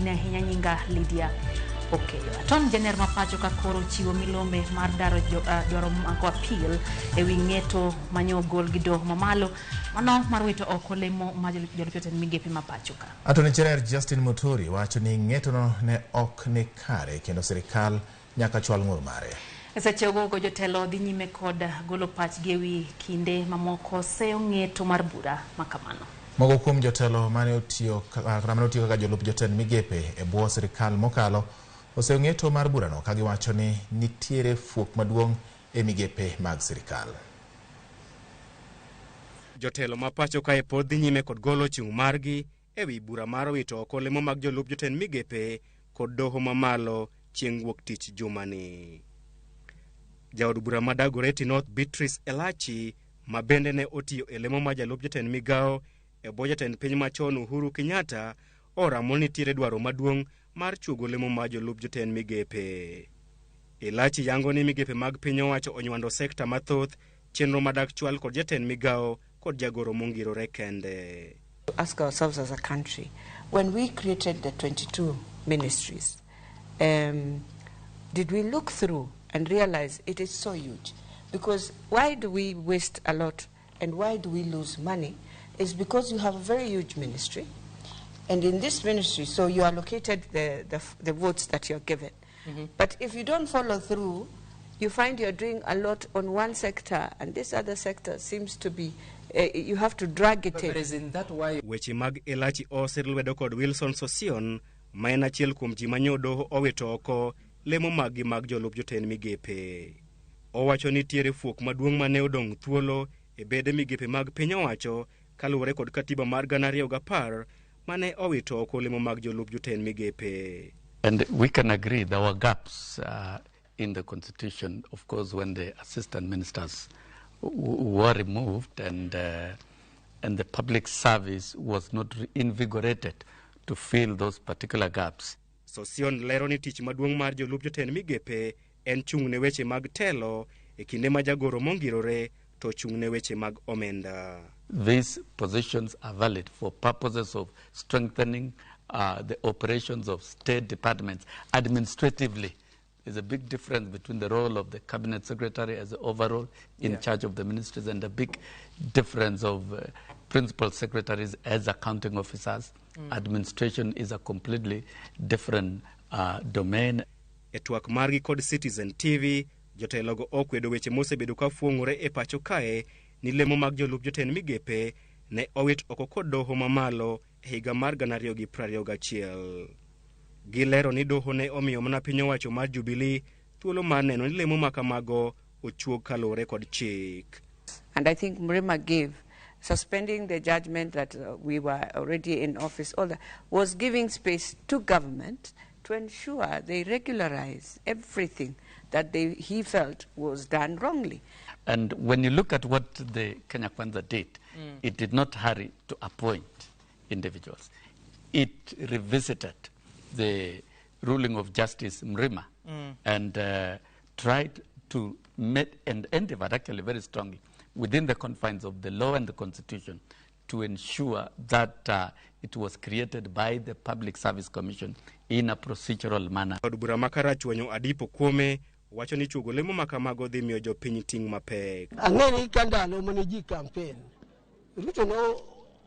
machiegni ahinya. Nyinga Lydia Okeyo. Aton Janer ma pacho ka koro chiwo milome mar daro dwaro mako appeal ewi ng'eto manyo ogol gi doho mamalo mano mar wito oko lemo ma jolup jotend migepe ma pacho ka. Attorney General Justin Muturi wacho ni ng'etono ne ok ni kare kendo sirikal nyaka chwal ng'ur mare. E seche ogogo jotelo dhi nyime kod golo pachgi ewi kinde mamoko seyo ng'eto mar bura makamano. Moko kuom jotelo mane otiyo kaka jolup jotend migepe e bwo sirikal mokalo oseyo ng'eto mar burano ka giwacho ni nitiere fuok maduong' e migepe mag sirikal. Jotelo ma pacho kae pod dhi nyime kod golo chung' margi ewi bura mar wito oko lemo mag jolup jotend migepe kod doho mamalo chieng' wuok tich jumani. Jaod bura ma Dagoretti North Beatrice Elachi ma bende ne otiyo e lemo ma jalup jatend migawo e bwo jatend piny machon Uhuru Kenyatta oramo ni nitiere dwaro maduong' mar chuogo lemo ma jolup jotend migepe. Elachi yango ni migepe mag piny owacho onywando sekta mathoth, chenro madak chwal kod jatend migawo kod jagoro mongirore kende. Ask ourselves as a country, when we created the 22 ministries, did we look through and realize it is so huge? Because why do we waste a lot and why do we lose money? It's because you have a very huge ministry, and in this ministry, so you allocated the votes that you're given. Mm-hmm. But if you don't follow through, you find you're doing a lot on one sector, and this other sector seems to be, you have to drag it in. But isn't that why... Weche mag Elachi osir lwedo kod Wilson Sosion, ma en achiel kuom ji manyo doho owito oko lemo maggi mag jolup jotend migepe. Owacho ni nitiere fuok maduong' mane odong' thuolo e bede migepe mag piny owacho kaluwore kod katiba mar 2010 mane owito oko lemo mag jolup jotend migepe. And we can agree there were gaps in the constitution, of course, when the assistant ministers were removed and the public service was not reinvigorated to fill those particular gaps. Sosion lero ni tich maduong' mar jolup jotend migepe en chung' ne weche mag telo e kinde ma jagoro mongirore to chung' ne weche mag omenda. These positions are valid for purposes of strengthening the operations of state departments administratively. There's a big difference between the role of the cabinet secretary as the overall in charge of the ministries and the big difference of principal secretaries as accounting officers. Administration is a completely different domain. E twak margi kod Citizen TV, jotelogo okwedo weche mosebedo ka fuong'ore e pacho kae ni lemo mag jolup jotend migepe ne owit oko kod doho mamalo e higa mar 2021. Gilero ni doho ne omiyo mana piny owacho mar Jubilee thuolo mar neno ni lemo makamago ochuog kaluwore kod chik. And I think Mrima gave, suspending the judgment that we were already in office, all that, was giving space to government to ensure they regularize everything that he felt was done wrongly. And when you look at what the Kenya Kwanza did, it did not hurry to appoint individuals. It revisited the ruling of Justice Mrima and tried to make and endeavored actually very strongly within the confines of the law and the constitution to ensure that it was created by the Public Service Commission in a procedural manner. Od bura ma Karachuonyo Adipo Kuome wacho ni chuogo lemo makamago dhi miyo jopiny ting' mapek. Ang'e ni ka ndalo mane ji campaign, Ruto no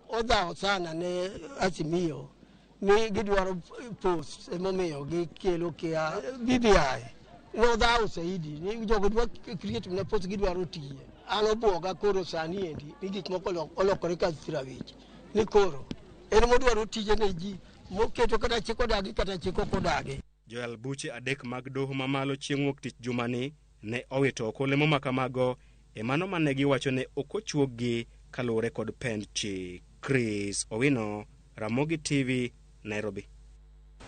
odhawo sana ne Azimio ni gidwaro post emomiyo gikelo kia BBI. Nodhawo saidi ni jogo dwa create mana post gidwaro tiye. An obuoga koro sani endi ni gik moko olokore ka thirawich. Ni koro en modwaro tije ne ji moketo kata chik odagi kata chik ok odagi. Joyal buche adek mag doho mamalo chieng' wuok tich jumani ne owito oko lemo makamago e mano mane giwacho ne ok ochuoggi kaluwore kod pend chik. Chris Owino, Ramogi TV, Nairobi.